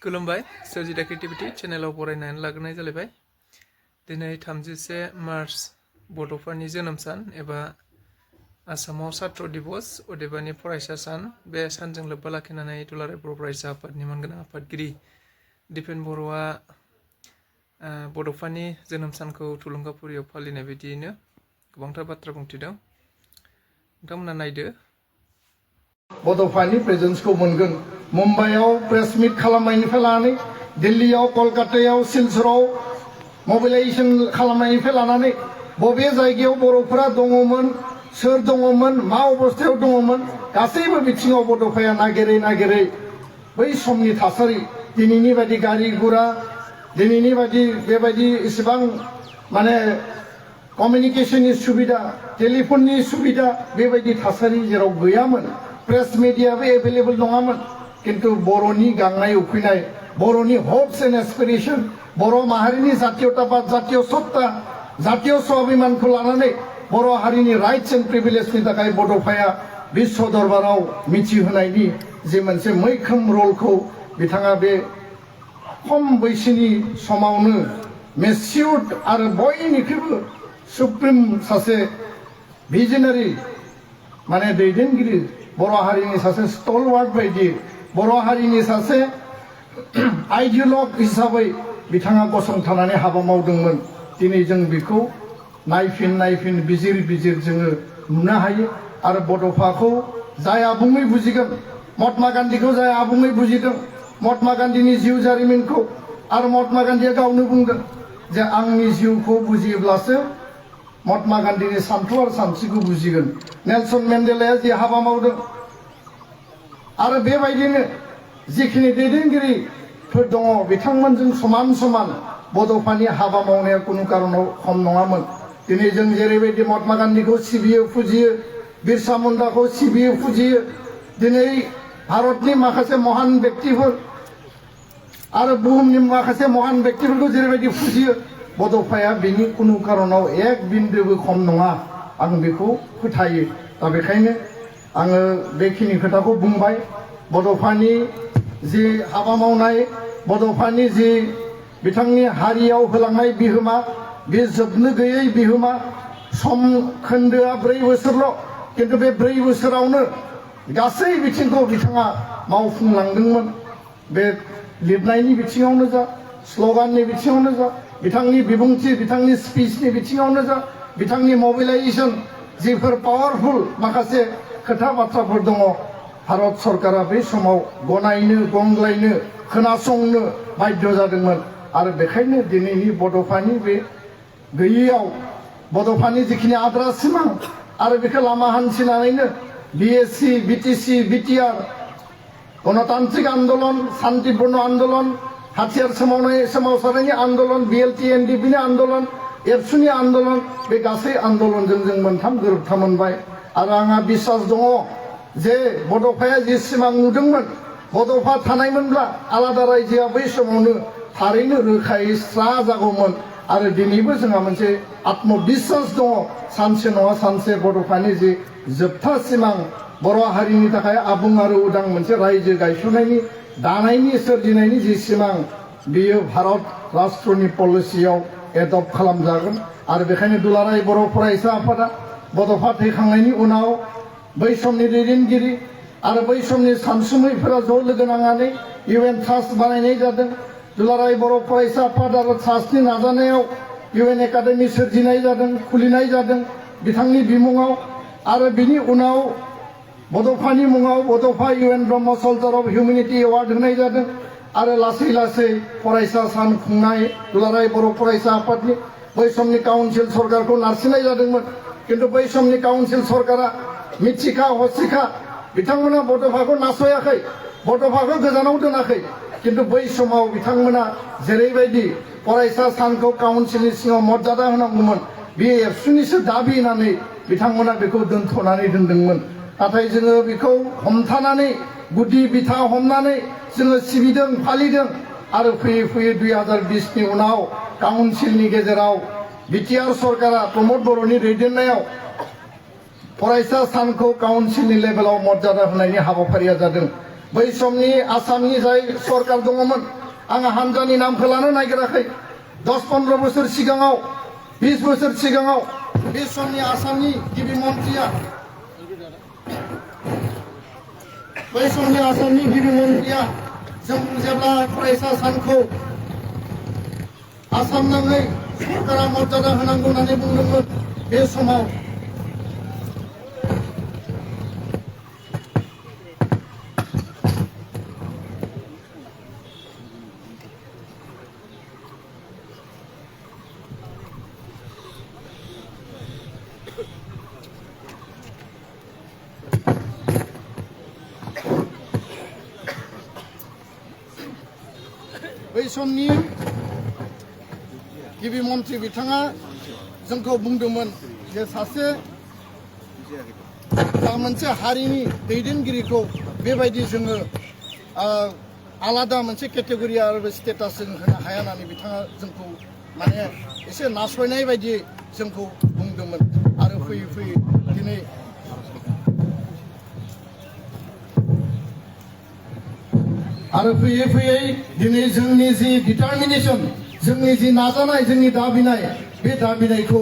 खुलुमबाय सोरजिदा क्रिएटिभिटी चेनेलाव बरायनानै लाग्रोनाय जालायबाय। दिनै 31 मार्च बड'फोरनि जोनोम सान एबा आसामाव छात्र दिवस अदेबानि फरायसा सान। बे सानजों लोब्बा लाखिनानै दुलाराय बर' फरायसा आफादनि मानगोनां आफादगिरि दिपेन बर'आ बड'फानि जोनोम सानखौ थुलुंगाफुरियाव फालिनाय बायदियैनो गोबांथार बाथ्रा बुंथिदों। नोंथांमोना नायदो। बड'फानि प्रेजेन्सखौ मोनगोन। मुम्बाइआव प्रेस मिट खालामनायनिफ्राय लानानै दिल्लीयाव कलकातायाव सिलचराव मबिलाइजेसन खालामनायनिफ्राय लानानै बबे जायगायाव बर'फोरा दङमोन, सोर दङमोन, मा अबस्थायाव दङमोन, गासैबो बिथिङाव बड'फाया नागिरै नागिरै बै समनि थासारि, दिनैनि बायदि गारि गुरा, दिनैनि बायदि बेबायदि इसेबां माने कमिउनिकेशननि सुबिदा, टेलिफननि सुबिदा बेबायदि थासारि जेराव गैयामोन, प्रेस मिडियाबो एभेलेबल नङामोन, किन्तु बर'नि गांनाय उखैनाय, बर'नि हप्स एन्ड एसपिरेसन, बर' माहारिनि जातीयताबाद, जातीय सत्ता, जातीय स्वाभिमानखौ लानानै बर' हारिनि राइट्स एन्ड प्रिभिलेजनि थाखाय बड'फाया बिश्व दरबाराव मिथिहोनायनि जे मोनसे मैखोम रलखौ बिथाङा बे खम बैसोनि समावनो मेच्युर्ड आरो बयनिख्रुइबो सुप्रिम सासे भिजनारि माने दैदेनगिरि, बर' हारिनि सासे स्टलवार्ड बायदि, बर' हारिनि सासे आइडियलग हिसाबै बिथाङा गसंथानानै हाबा मावदोंमोन। दिनै जों बेखौ नायफिन बिजिर जोङो नुनो हायो। आरो बड'फाखौ जाय आबुङै बुजिगोन, महात्मा गान्धीखौ जाय आबुङै बुजिदों, महात्मा गान्धीनि जिउ जारिमिनखौ, आरो महात्मा गान्धीया गावनो बुंदों जे आंनि जिउखौ बुजियोब्लासो महात्मा गान्धीनि सान्थौ आरो सानस्रिखौ बुजिगोन। नेलसन मेन्डेलाया जि हाबा मावदों आरो बेबायदिनो जिखिनि दैदेनगिरिफोर दङ बिथांमोनजों समान समान बड'फानि हाबा मावनाया कुनु कारनाव खम नङामोन। दिनै जों जेरैबायदि महात्मा गान्धीखौ सिबियो फुजियो, बिरसा मुन्डाखौ सिबियो फुजियो, दिनै भारतनि माखासे महान व्यक्तिफोर आरो बुहुमनि माखासे महान व्यक्तिफोरखौ जेरैबायदि फुजियो, बड'फाया बिनि कुनु कारनाव एक बिन्दोबो खम नङा, आं बेखौ फोथायो। दा बेखायनो आङो बेखिनि खोथाखौ बुंबाय। बड'फानि जि हाबा मावनाय, बड'फानि जि बिथांनि हारियाव होलांनाय बिहोमा, बे जोबनो गैयै बिहोमा। सम खोन्दोआ 4 बोसोरल', किन्तु बे 4 बोसोरावनो गासै बिथिंखौ बिथाङा मावफुंलांदोंमोन। बे लिरनायनि बिथिङावनो जा, स्ल'गाननि बिथिङावनो जा, बिथांनि बिबुंथि, बिथांनि स्पिचनि बिथिङावनो जा, बिथांनि मबिलाइजेसन जिफोर पावारफुल माखासे खोथा बाथ्राफोर दङ, भारत सरकारा बे समाव गनायनो, गंग्लायनो, खोनासंनो बाध्य जादोंमोन। आरो बेखायनो दिनैनि बड'फानि बे गैयैयाव, बड'फानि जिखिनि आद्रा सिमां आरो बेखौ लामा हान्थिनानैनो बिएससि, बिटिसि, बिटिआर, गणतान्त्रिक आन्दोलन, शान्तिपूर्ण आन्दोलन, हाथियार सोमावसारनायनि आन्दोलन, बिएलटि एनडिपिनि आन्दोलन, एबसुनि आन्दोलन, बे गासै आन्दोलनजों जों मोनथाम गोरोबथा मोनबाय। आरो आंहा बिश्वास दङ जे बड'फाया जि सिमां नुदोंमोन, बड'फा थानायमोनब्ला आलादा रायजोआ बै समावनो थारैनो रोखायै स्रा जागौमोन। आरो दिनैबो जोंहा मोनसे आत्मबिश्वास दङ, सानसे नङा सानसे बड'फानि जि जोबथा सिमां, बर' हारिनि थाखाय आबुं आरो उदां मोनसे रायजो गायसननायनि, दानायनि, सोरजिनायनि जि सिमां, बियो भारत राष्ट्रनि पलिसियाव एडप्ट खालामजागोन। आरो बेखायनो दुलाराय बर' फरायसा आफादा बड'फा थैखांनायनि उनाव बै समनि दैदेनगिरि आरो बै समनि सानसुमैफोरा ज' लोगो नांनानै UN ट्रास्ट बानायनाय जादों। दुलाराय बर' फरायसा आफाद आरो ट्रास्टनि नाजानायाव UN एकाडेमि सोरजिनाय जादों, खुलिनाय जादों बिथांनि बिमुङाव। आरो बिनि उनाव बड'फानि मुङाव बड'फा UN Brahma सल्जार of humanity award होनाय जादों। आरो लासै लासै फरायसा सान खुंनाय दुलाराय बर' फरायसा आफादनि बै समनि काउन्सिल सरकारखौ नारसिननाय जादोंमोन, किन्तु बै समनि काउन्सिल सरकारा मिथिखा हसिखा बिथांमोना बड'फाखौ नासयाखै, बड'फाखौ गोजानाव दोनाखै। किन्तु बै समाव बिथांमोना जेरैबायदि फरायसा सानखौ काउन्सिलनि सिङाव मर्यादा होनांगौमोन, बेयो एबसुनिसो दाबि होनानै बिथांमोना बेखौ दोनथ'नानै दोनदोंमोन। नाथाय जोङो बेखौ हमथानानै, गुदि बिथा हमनानै जोङो सिबिदों, फालिदों। आरो फैयै फैयै 2020नि उनाव काउन्सिलनि गेजेराव बिटिआर सरकारा प्रमद बर'नि दैदेननायाव फरायसा सानखौ काउन्सिलनि लेभेलाव मर्यादा होनायनि हाबाफारिया जादों। बै समनि आसामनि जाय सरकार दङमोन आं हानजानि नामखौ लानो नागिराखै 10-15 बोसोर सिगाङाव 20 बोसोर सिगाङाव बे समनि आसामनि गिबि मन्थ्रिया बै समनि आसामनि गिबि मन्थ्रिया जों जेब्ला फरायसा सानखौ आसाम नाङै सरकारा मर्यादा होनांगौ होननानै बुंदोंमोन बे समाव बै समनि गिबि मन्थ्रि बिथाङा जोंखौ बुंदोंमोन जे सासे मोनसे हारिनि दैदेनगिरिखौ बेबायदि जोङो आलादा मोनसे केटेगरि आरो स्टेटास जों होनो हाया होननानै बिथाङा जोंखौ माने एसे नासयनाय बायदि जोंखौ बुंदोंमोन आरो फैयै फैयै दिनै आरो फैयै फैयै दिनै जोंनि जि डिटारमिनेसन जोंनि जि नाजानाय जोंनि दाबिनाय बे दाबिनायखौ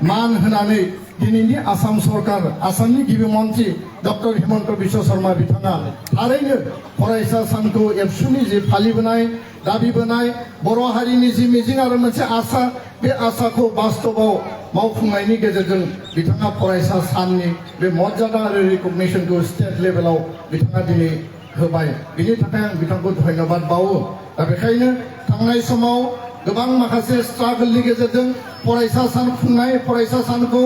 मान होनानै दिनैनि आसाम सरकार आसामनि गिबि मन्थ्रि डक्टर हिमन्त बिश्व शर्मा बिथाङा थारैनो फरायसा सानखौ एबसुनि जि फालिबोनाय दाबिबोनाय बर' हारिनि जि मिजिं आरो मोनसे आसा बे आसाखौ बास्तबाव मावफुंनायनि गेजेरजों बिथाङा फरायसा साननि बे मर्यादा आरो रिकगनिसनखौ स्टेट लेभेलाव बिथाङा दिनै होबाय बिनि थाखाय आं बिथांखौ धन्यबाद बावो दा बेखायनो थांनाय समाव गोबां माखासे स्ट्रागलनि गेजेरजों फरायसा सान खुंनाय फरायसा सानखौ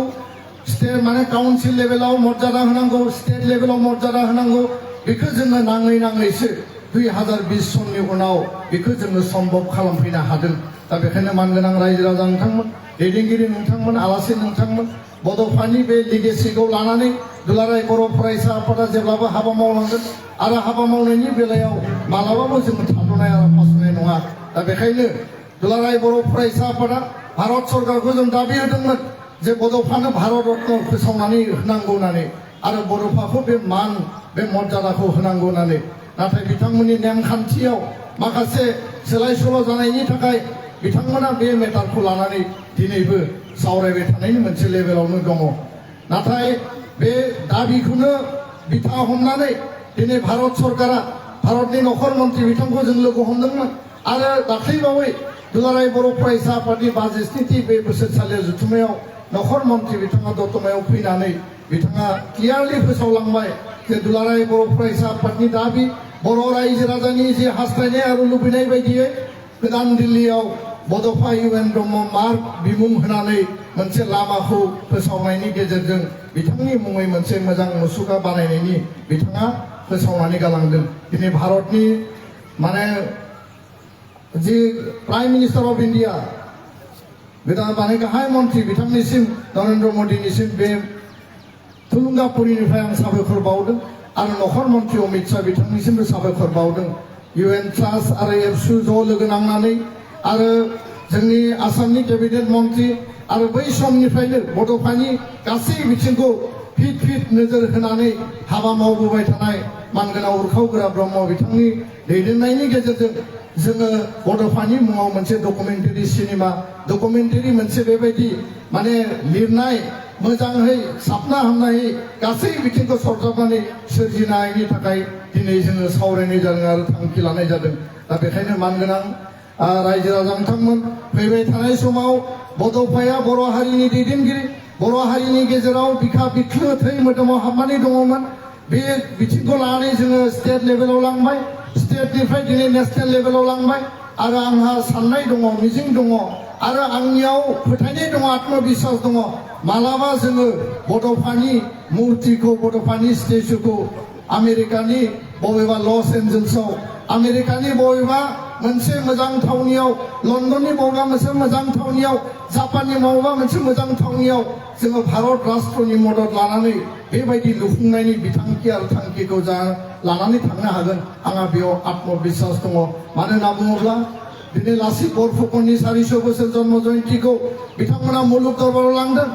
स्टेट माने काउन्सिल लेभेलाव मर्यादा होनांगौ स्टेट लेभेलाव मर्यादा होनांगौ बेखौ जोङो नाङैसो 2020 सननि उनाव बेखौ जोङो सम्भब खालामफैनो हादों दा बेखायनो मानगोनां रायजो राजा नोंथांमोन दैदेनगिरि नोंथांमोन आलासि नोंथांमोन बड'फानि बे लिगेसिखौ लानानै दुलाराय बर' फरायसा आफादा जेब्लाबो हाबा मावलांगोन आरो हाबा मावनायनि बेलायाव मालाबाबो जोङो थाद'नाय आरो फासयनाय नङा दा बेखायनो दुलाराय बर' फरायसा आफादा भारत सरकारखौ जों दाबि होदोंमोन जे बड'फानो भारत रत्न फोसावनानै होनांगौ होननानै आरो बड'फाखौ बे मान बे मर्यादाखौ होनांगौ होननानै नाथाय बिथांमोननि नेमखान्थियाव माखासे सोलाय सोल' जानायनि थाखाय बिथांमोना बे मेटारखौ लानानै दिनैबो सावरायबाय थानायनि मोनसे लेभेलावनो दङ नाथाय बे दाबिखौनो बिथा हमनानै दिनै भारत सरकारा भारतनि नखर मन्थ्रि बिथांखौ जों लोगो हमदोंमोन आरो दाख्लैबावै दुलाराय बर' फरायसा आफादनि 62थि बे बोसोरसालि जथुम्मायाव नखर मन्थ्रि बिथाङा दतमायाव फैनानै बिथाङा क्लियारलि फोसावलांबाय जे दुलाराय बर' फरायसा आफादनि दाबि बर' रायजो राजानि जे हास्थायनाय आरो लुबैनाय बायदियै गोदान दिल्लीयाव बड'फा UN ब्रह्म मार्ग बिमुं होनानै मोनसे लामाखौ फोसावनायनि गेजेरजों बिथांनि मुङै मोनसे मोजां मुसुखा बानायनायनि बिथाङा फोसावनानै गालांदों दिनै भारतनि माने जि प्राइम मिनिस्टार अफ इन्डिया गोदान माने गाहाय मन्थ्रि बिथांनिसिम नरेन्द्र मदिनिसिम बे थुलुंगापुरिनिफ्राय आं साबायखर बावदों आरो नखर मन्थ्रि अमित शाह बिथांनिसिमबो साबायखर बावदों UN ट्रास्ट आरो एबसु ज' लोगो नांनानै आरो जोंनि आसामनि केबिनेट मन्थ्रि आरो बै समनिफ्रायनो बड'फानि गासै बिथिंखौ फिट नोजोर होनानै हाबा मावबोबाय थानाय मानगोनां उरखाव गोरा ब्रह्म बिथांनि दैदेननायनि गेजेरजों जोङो बड'फानि मुङाव मोनसे डकुमेन्टारि सिनेमा डकुमेन्टारि मोनसे बेबायदि माने लिरनाय मोजाङै साबना हामनायै गासै बिथिंखौ सरजाबनानै सोरजिनायनि थाखाय दिनै जोङो सावरायनाय जादों आरो थांखि लानाय जादों दा बेखायनो मानगोनां रायजो राजा नोंथांमोन फैबाय थानाय समाव बड'फाया बर' हारिनि दैदेनगिरि बर' हारिनि गेजेराव बिखा बिख्लो थै मोदोमाव हाबनानै दङमोन बे बिथिंखौ लानानै जोङो स्टेट लेभेलाव लांबाय स्टेटनिफ्राय दिनै नेसनेल लेभेलाव लांबाय आरो आंहा साननाय दङ मिजिं दङ आरो आंनियाव फोथायनाय दङ आत्मबिश्वास दङ मालाबा जोङो बड'फानि मुर्तिखौ बड'फानि स्टेचुखौ आमेरिकानि बबेबा लस एन्जेल्सआव आमेरिकानि बबेबा मोनसे मोजां थावनियाव लन्डननि बबेबा मोनसे मोजां थावनियाव जापाननि बबेबा मोनसे मोजां थावनियाव जोङो भारत राष्ट्रनि मदद लानानै बेबायदि लुफुंनायनि बिथांखि आरो थांखिखौ जा लानानै थांनो हागोन आंहा बेयाव आत्मबिश्वास दङ मानो होनना बुङोब्ला दिनै लाचित बरफुकननि 400 बोसोर जन्म जयन्तीखौ बिथांमोना मुलुग दरबाराव लांदों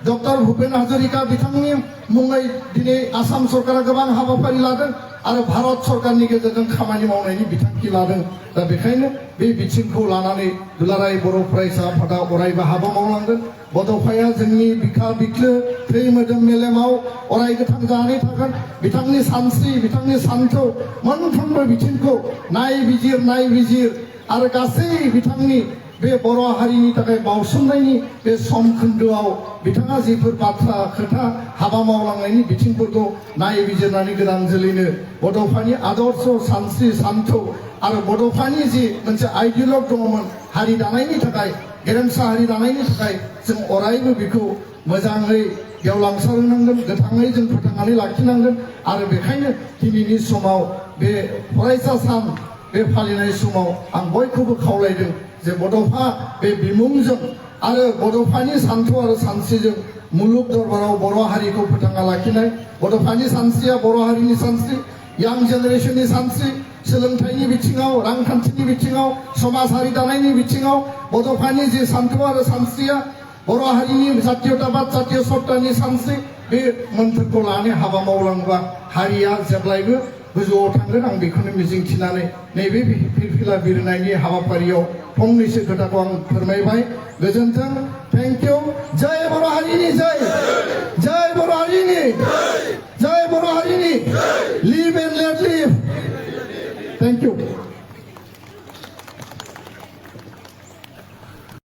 डक्टर भुपेन हाजरिका बिथांनि मुङै दिनै आसाम सरकारा गोबां हाबाफारि लादों आरो भारत सरकारनि गेजेरजों खामानि मावनायनि बिथांखि लादों दा बेखायनो बे बिथिंखौ लानानै दुलाराय बर' फरायसा आफादा अरायबो हाबा मावलांगोन बड'फाया जोंनि बिखा बिख्लो थै मोदोम मेलेमाव अराय गोथां जानानै थागोन बिथांनि सानस्रि बिथांनि सान्थौ मोनफ्रोमबो बिथिंखौ नायबिजिर आरो गासै बिथांनि बे बर' हारिनि थाखाय बावसोमनायनि बे सम खोन्दोआव बिथाङा जिफोर बाथ्रा खोथा हाबा मावलांनायनि बिथिंफोरखौ नायबिजिरनानै गोदान जोलैनो बड'फानि आदर्श सानस्रि सान्थौ आरो बड'फानि जि मोनसे आइडियलग दङमोन हारि दानायनि थाखाय गेरेमसा हारि दानायनि थाखाय जों अरायबो बेखौ मोजाङै गेवलांसार होनांगोन गोथाङै जों फोथांनानै लाखिनांगोन आरो बेखायनो दिनैनि समाव बे फरायसा सान बे फालिनाय समाव आं बयखौबो खावलायदों जे बड'फा बे बिमुंजों आरो बड'फानि सान्थौ आरो सानस्रिजों मुलुग दरबाराव बर' हारिखौ फोथांना लाखिनाय बड'फानि सानस्रिया बर' हारिनि सानस्रि यां जेनेरेशननि सानस्रि सोलोंथाइनि बिथिङाव रांखान्थिनि बिथिङाव समाजारि दानायनि बिथिङाव बड'फानि जे सान्थौ आरो सानस्रिया बर' हारिनि जातीयताबाद जातीय सत्तानि सानस्रि बे मोनफोरखौ लानानै हाबा मावलांबा हारिया जेब्लायबो गोजौआव थांगोन आं बेखौनो मिजिंथिनानै नैबे फिरफिला बिरनायनि हाबाफारियाव फंनैसो खोथाखौ आं फोरमायबाय गोजोन्थों थेंक इउ जय बर' हारिनि जय बर' हारिनि जय बर' हारिनि